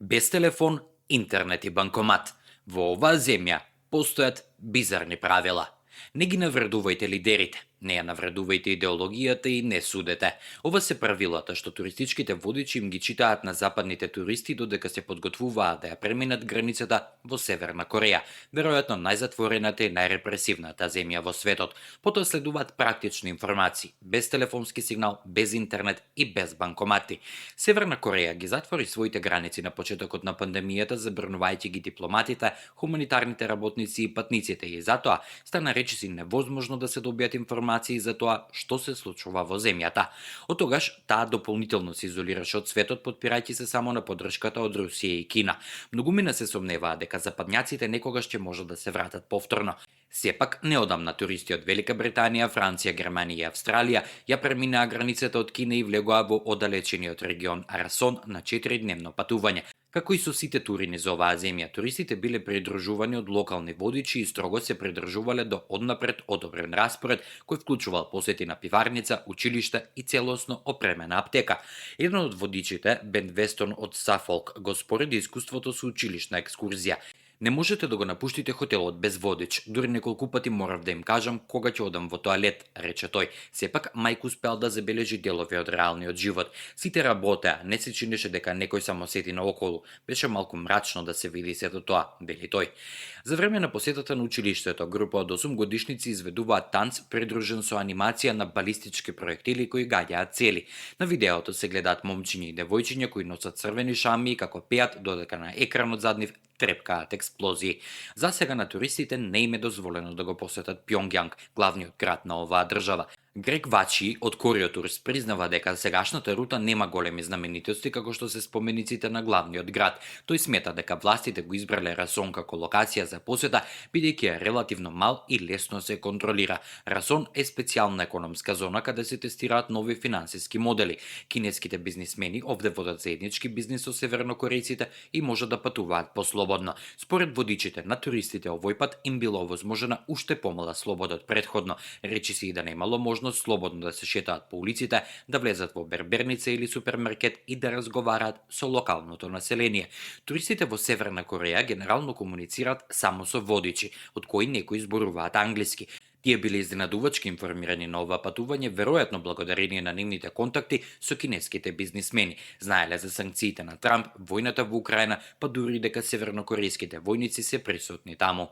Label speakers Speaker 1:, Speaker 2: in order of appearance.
Speaker 1: Без телефон, интернет и банкомат. Во оваа земја постојат бизарни правила. Не ги навредувајте лидерите, не ја навредувајте идеологијата и не судете. Ова се правилата што туристичките водичи им ги читаат на западните туристи додека се подготвуваат да ја преминат границата во Северна Кореја, веројатно најзатворената и најрепресивната земја во светот. Потоа следуваат практични информации, без телефонски сигнал, без интернет и без банкомати. Северна Кореја ги затвори своите граници на почетокот на пандемијата, забранувајќи ги дипломатите, хуманитарните работници и патниците, и затоа стана речиси невозможно да се добијат информации за тоа што се случува во земјата. Од тогаш таа дополнително се изолираше од светот, подпирајќи се само на поддршката од Русија и Кина. Многумина се сомневаат дека западњаците некогаш ќе можат да се вратат повторно. Сепак, неодамна туристи од Велика Британија, Франција, Германија и Австралија ја преминаа границата од Кина и влегоа во оддалечениот регион Арасон на 4-дневно патување. Како и со сите тури низ оваа земја, туристите биле придружувани од локални водичи и строго се придржувале до однапред одобрен распоред кој вклучувал посети на пиварница, училиште и целосно опремена аптека. Еден од водичите, Бен Вестон од Сафолк, го спореди искуството со училишна екскурзија. Не можете да го напуштите хотелот без водич. Дури неколку пати морав да им кажам кога ќе одам во тоалет, рече тој. Сепак мајка успеал да забележи делови од реалниот живот. Сите работеа, не се чинеше дека некој само седи наоколу. Беше малку мрачно да се види сето тоа, вели тој. За време на посетата на училиштето, група од 8 годишници изведуваат танц придружен со анимација на балистички проектили кои гаѓаат цели. На видеото се гледаат момчиња и девојчиња кои носат црвени шами и како пеат додека на екранот зад нив трепкаат експлозии. За сега на туристите не им е дозволено да го посетат Пјонгјанг, главниот град на оваа држава. Грег Вачи од Кориотурс признава дека сегашната рута нема големи знаменитости како што се спомениците на главниот град. Тој смета дека властите го избрале Расон како локација за посета, бидејќи е релативно мал и лесно се контролира. Расон е специјална економска зона каде се тестираат нови финансиски модели. Кинеските бизнисмени овде водат заеднички бизнис со севернокорејците и можат да патуваат послободно. Според водичите на туристите овој пат им било овозможена уште помала слобода од претходно, речиси и да немало можност слободно да се шетаат по улиците, да влезат во берберница или супермаркет и да разговараат со локалното население. Туристите во Северна Кореја генерално комуницираат само со водичи, од кои некои зборуваат англиски. Тие биле изненадувачки информирани на ова патување, веројатно благодарение на нивните контакти со кинеските бизнисмени. Знаеле за санкциите на Трамп, војната во Украина, па дури дека севернокорејските војници се присутни таму.